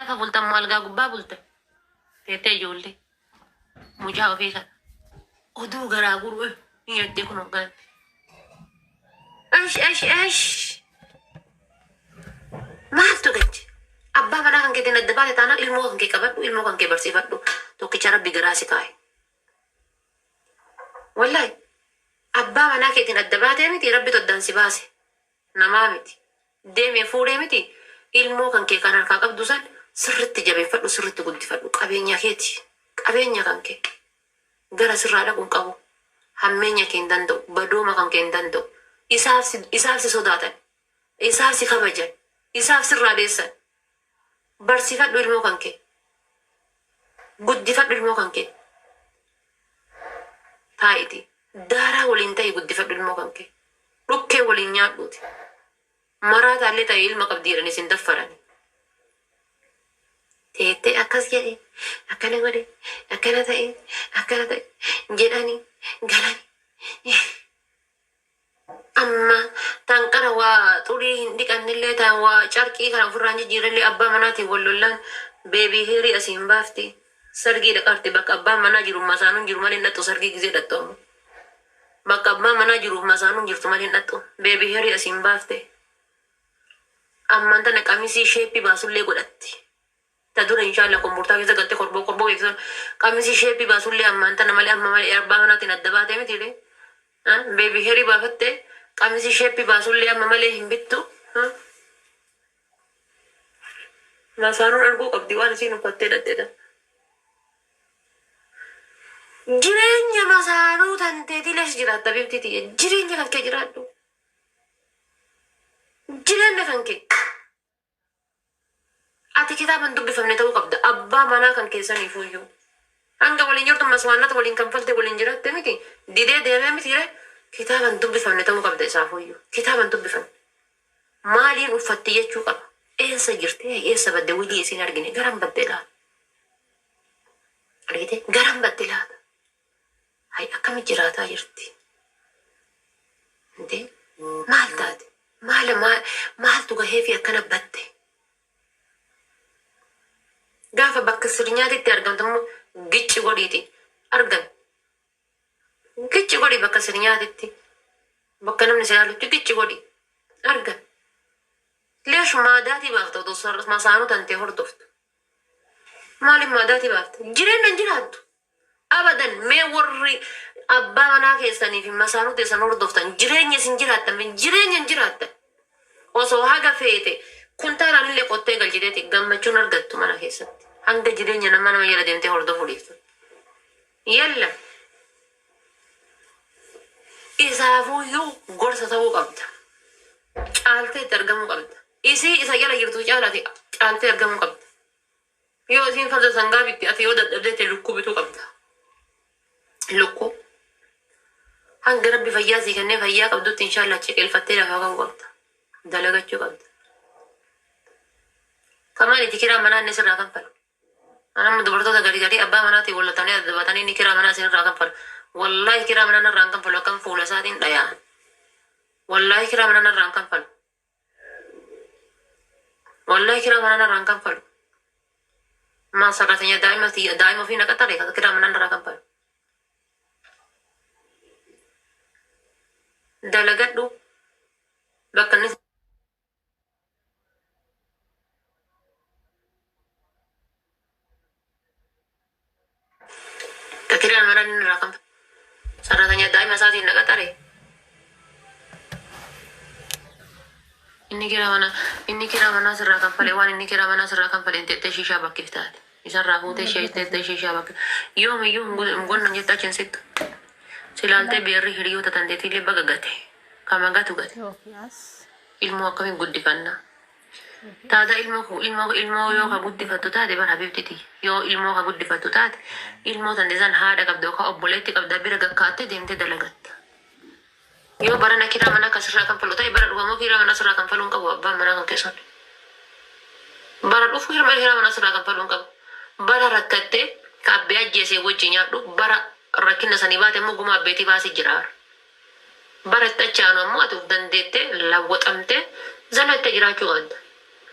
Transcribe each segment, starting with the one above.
Lafa bultan moo algaa gubbaa bultan? Teettee ijoollee mucaa ofii kana oduu garaa guruu ni jettee kun hoggaan. Esh esh esh maaltu gachi? Abbaa manaa kan keetiin adda baate taanaan ilmoo kan kee qabadhu, ilmoo kan kee barsiifadhu, tokkicha rabbi garaa si kaa'e. Wallahi abbaa manaa keetiin adda baatee miti, rabbitu addaan si baase. Namaa miti. Deemee fuudhee miti, ilmoo kan kee kan harkaa qabdu san sirritti jabeeffadhu, sirritti guddifadhu. Qabeenya keeti. Qabeenya kan kee. Gara sirraa dhaqu hin qabu. Hammeenya kee hin danda'u. Badooma kan kee hin danda'u. Isaaf si sodaatan. Isaaf si kabajan. Isaaf sirraa dheessan. Barsiifadhu ilmoo kan kee. Guddifadhu ilmoo kan kee. Taa'iti. Daaraa waliin ta'i, guddifadhu ilmoo kan kee. Dhukkee waliin nyaadhuuti. Maraataallee ta'e ilma qabdi jedhanii isin daffarani. Teettee akkas jedhe, akkana godhe, akkana ta'e, akkana ta'e jedhanii galani. Amma tan qara waa xurii hin dhiqannellee, tan waa carqii kana ofirraa hin jijjiirrellee abbaa manaatiin wal lollaan baby hairii asiin baafti. Sargii dhaqaarti, bakka abbaan manaa jiru masaanuun jiru malee hin dhaqxu sargii gizee dhaqxu ammoo. Bakka abbaan manaa jiruuf masaanuun jirtu malee hin dhaqxu. Baby hairii asiin baafte. Ammaan tana qamisii sheeppii baasullee godhatti. Ta dura inshallah kombortaa keessa galte korboo korboo beeksisan qamisii sheeppii baasullee ammaan tana malee, amma malee abbaa manaatiin adda baatee mitiilee. Baby hairii baafatte, qamisii sheeppii baasullee amma malee hin bittu. Masaanuun arguu qabdi waan isiin uffattee dhaqxedha. Jireenya masaanuu tanteetii lees jiraatta bifti tiyya. Jireenya kan kee jiraadhu. Jireenya kan kee. Ati kitaaba hin dubbifamne ta'uu qabda. Abbaa manaa kan keessaniifuyyuu. Hanga waliin jirtu maswaannata waliin kanfalte waliin jiraatte miti. Didee deemee miti ree. Kitaaba hin dubbifamne ta'uu qabda isaafuyyuu. Kitaaba hin dubbifamne. Maaliin uffatti jechuu qaba. Eessa jirti? Eessa badde? Wilii isiin argine. Garam badde laata? Argite? Garam badde laata? Hay, akkami jiraataa jirti? Intee maal taate? Maal maal maaltu gaheefi akkana badde? Gaafa bakka sirnyaatitti argamtu immoo gicci godhiiti argami. Gicci godhi bakka sirnyaatitti. Bakka namni si ilaalutti gicci godhi argami. Leesh maadaatii baafta otoo masaanuu tantee hordoftu? Maaliif maadaatii baafta? Jireenya hin jiraattu. Abadan. Mee warri abbaa manaa keessanii fi masaanuu teessan hordoftan, jireenya isin jiraattan, mee jireenya hin jiraattan. Osoo haga feete kuntaalaan illee qottee galchiteeti gammachuun argattu mana keessatti. Hanga jireenya nama nama jala deemtee hordofuu dhiiftu. Yalla. Isaafuyyuu gorsa ta'uu qabda. Caaltee itti argamuu qabda. Isii isa jala jirtu caalati caaltee argamuu qabda. Yoo isiin farda sangaa bitte, ati yoo dadhabdeette lukkuu bituu qabda. Lukkuu. Hanga rabbi fayyaa sii kennee fayyaa qabdutti inshaallah ciqilfattee lafaa ka'uu qabda. Dalagachuu qabda. Kamaaliiti kiraa manaa inni sirraa kanfalu? Anamma dubartoota gari garii abbaa manaatiin wal loltanii adda baatanii inni kiraa manaa isinirraa kanfalu. Wallaahi kiraa manaa narraa hin kanfalu, akkam fuula isaatiin dhayaa. Wallaahi kiraa manaa narraa hin kanfalu. Wallaahi kiraa manaa narraa hin kanfalu. Maa sarratanya daa'ima tiyya daa'ima ofii na qaxare kiraa manaa narraa kanfalu. Dalagadhu bakka inni ka kiraa manaa inni narraa kanfalu. Sarratanya daa'ima isaatiin na qaxare. Inni kiraa manaa sirraa kanfale, waan inni kiraa manaa sirraa kanfale hin teettee shiishaa bakkiif taate. Isarraa fuutee ishee teettee shiishaa bakki. Yoomiyyuu hin gonnan jette achi hin sittu. Silaaltee beerri hiriyoota tanteetiillee baga gate. Kama gatu gate. Itoophiyaas Ilmoo akkamiin guddifannaa? Taata ilmoo ilmoo yoo ka guddifattu taate, bar habibtiti, yoo ilmoo ka guddifattu taate, ilmoo tante san haadha qabda yookaan obboleetti qabda, bira gakkaattee deemtee dalagatta. Yoo barana kiraa manaa kan sirraa kanfalu ta'e, bara dhufu ammoo kiraa manaa sirraa kanfaluu hin qabu abbaan manaa kan keessan. Bara dhufu hirma kiraa manaa sirraa kanfaluu hin qabu. Bara rakkattee ka abbee ajjeesee wajji nyaadhu, bara rakkina sanii baate immoo gumaa abbeetii baasii jira. Bara itti achi aanu ammoo ati of dandeettee lawwaxamtee zana itti jiraachuu qabda.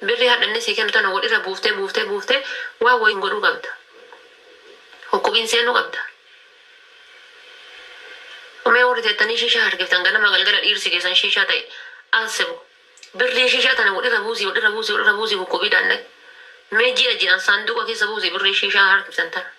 Birrii hadhanne sii kennu tana wal irra buuftee buuftee buuftee waa wayiin godhuu qabda. Hukkubiin seenuu qabda. Mee warri teettanii shishaa harkiftan ganama galgala dhiirsi keessan shishaa ta'e asibu. Birrii shishaa tana wal irra buusii wal irra buusii wal irra buusii hukkubiidhaan dhaqi. Mee ji'a ji'aan saanduqa keessa buusii birrii shishaa harkiftan tana.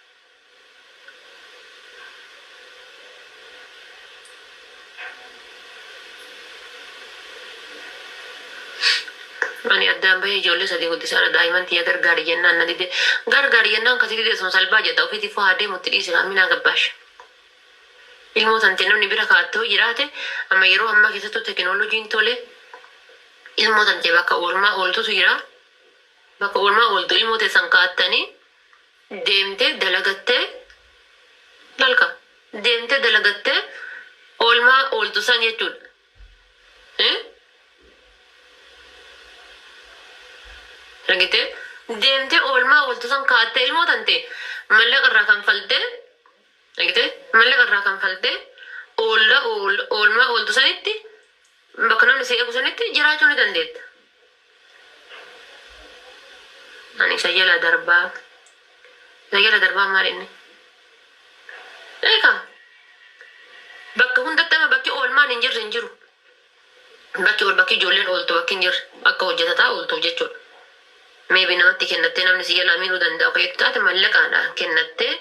Ani addaan bahee ijoollee sadii guddisaadha daa'iman tiyya gargaari jennaan na dide. Gargaari jennaan kasi dide sun salphaa jedha ofiitiif haa deemutti dhiisi kaa minaa gabbaash. Ilmoo tante namni bira kaa'atte hoo jiraate amma yeroo ammaa keessattuu tekinooloojiin tole ilmoo tante bakka oolmaa ooltutu jira. Bakka oolmaa ooltu ilmoo teessan kaa'attanii deemtee dalagattee lalka deemtee dalagattee oolmaa ooltu san jechuudha. Eh? Argitee? Deemtee oolmaa ooltu san kaa'attee ilmoo tante mallaqa irraa kanfaltee argitee mallaqa irraa kanfaltee oolla oolmaa ooltu sanitti bakka namni si eegu sanitti jiraachuu ni dandeetta. Ani isa jala darbaa. Isa jala darbaa maal inni? Eegaa bakka hundatti amma bakki oolmaan hin jirre hin jiru. Bakki ol bakki ijoolleen ooltu bakki hin jirre akka hojjetataa ooltuuf jechuudha. Maybe namatti kennattee namni si jalaa miidhuu danda'a akka jettu taate mallaqaadhaan kennattee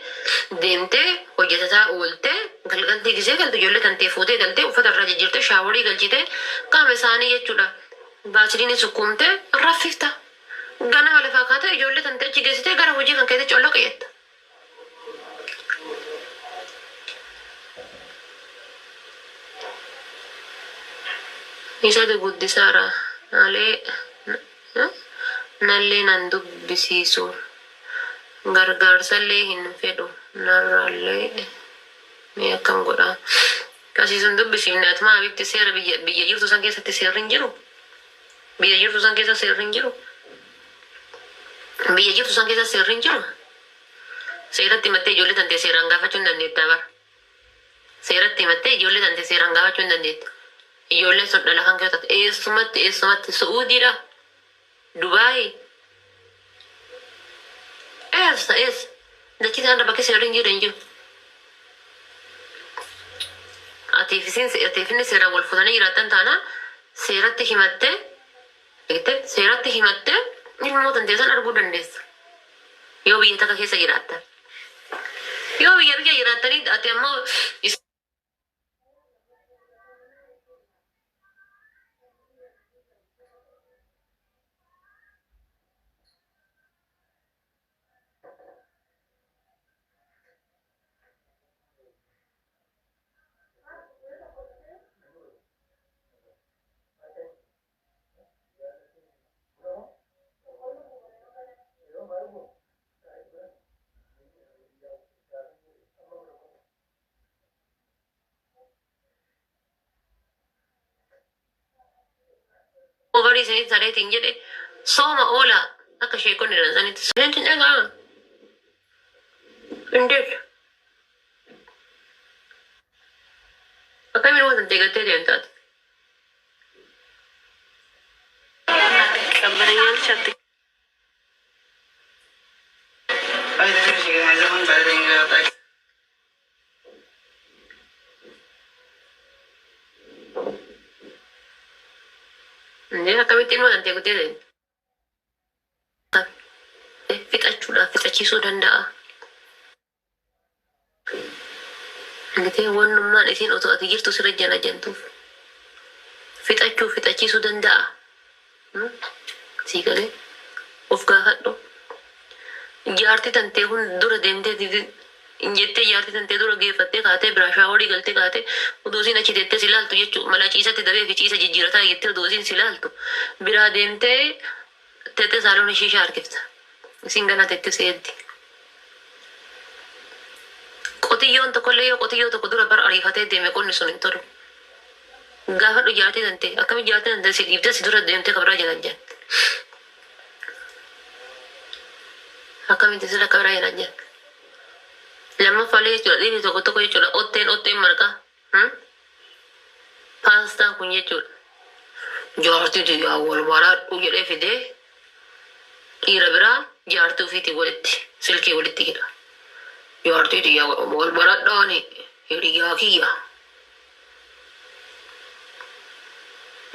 deemtee hojjetataa ooltee galgaltee gisee galtu ijoollee tantee fuutee galtee uffata irraa jijjiirtee shaaworii galchitee qaama isaanii jechuudha. Baasiliinii sukkuumtee raffifta. Ganama lafaa kaatee ijoollee tantee achi geessitee gara hojii kan keetti collaqi jetta. Isatu guddisaara malee nallee nan dubbisiisu gargaarsallee hin fedhu narraallee mee akkam godha kasii sun dubbisiifne atumaa habibti seera biyya biyya jirtu san keessatti seerri hin jiru biyya jirtu san keessa seerri hin jiru biyya jirtu san keessa seerri hin jiru seeratti himattee ijoollee tantee seeraan gaafachuu hin dandeettaa bara. Seeratti himattee ijoollee tantee seeraan gaafachuu hin dandeetta. Ijoolleen sun dhala kan kee taate eessumatti eessumatti Su'uudiidha Dubaayii eessa eessa dachii tanarra bakki seerri hin jirre hin jiru. Atiif isin atiif inni seeraan wal fuutanii jiraattan taanaan seeratti himattee jettee seeratti himattee ilmoo tantee san arguu dandeessa. Yoo biyya takka keessa jiraattan. Yoo biyya biyya jiraattanii ati ammoo Ovarii isinitti sareetiin jedhe sooma oolaa akka sheekonni jedhan sanitti isinitti hin dhaga'ama. Indeet akkamiin waan deegattee deemtaati. Qabbaranyaan shatti. Indeet akkamitti ilmoo tantee guttee deemta. Fixachuudhaaf fixachiisuu danda'a. Argitee wannummaan isiin otoo ati jirtu sirra jala jantuuf fixachuu fixachiisuu danda'a. Sii galee of gaafadhu. Jaartii tantee hun dura deemtee jettee jaartii tantee dura geeffattee kaatee biraa shaaworii galtee kaatee odoo isiin achi teettee si ilaaltu jechuu mala ciisatti dabee fi ciisa jijjiirataa jettee odoo isiin si ilaaltu biraa deemtee teettee saaloon shiishaa harkifta. Isiin ganaa teettee si eegdi. Qotiyyoon tokkollee yoo qotiyyoo tokko dura bara ariifatee deeme qonni sun hin tolu. Gaafadhu jaartii tantee akkami jaartii tantee si dhiibdee si dura deemtee kabraa jalan jette. Akkamitti sila kabraa jalan jette. Lammaffaalee jechuudha dhiirri tokko tokko jechuudha otteen otteen marqaa. Paastaan kun jechuudha. Jaartii tiyyaa wal baradhu jedhee fidee Dhiira biraa jaartii ofiitiin walitti silkii walitti hidha. Jaartii tiyya wal baradhaani hiriyaa kiyya.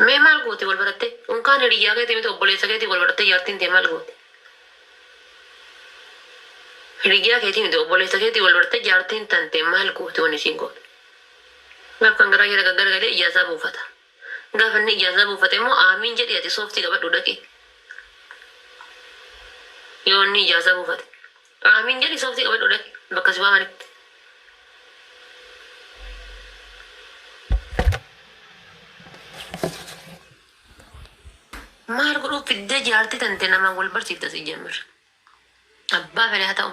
Mee maal goote wal baratte? Unkaan hiriyyaa keetii miti obboleessa keetii wal baratte jaartiin tee maal goote? Hiriyyaa keetii miti obboleessa keetii wal baratte jaartiin tante maal goote wanni isiin goote? Gaaf kan garaa jala gaggaragalee ijaasaa buufata. Gaafa inni ijaazaa buufate immoo aamiin jedhi ati sooftii qabadhu dhaqi. Yoo inni ijaazaa buufate. Aamiin jedhi sooftii qabadhu dhaqi bakka si waamanitti. Maal godhuu fiddee jaartii tante namaan wal barsiifta si jemmir. Abbaa fedhe haa ta'u.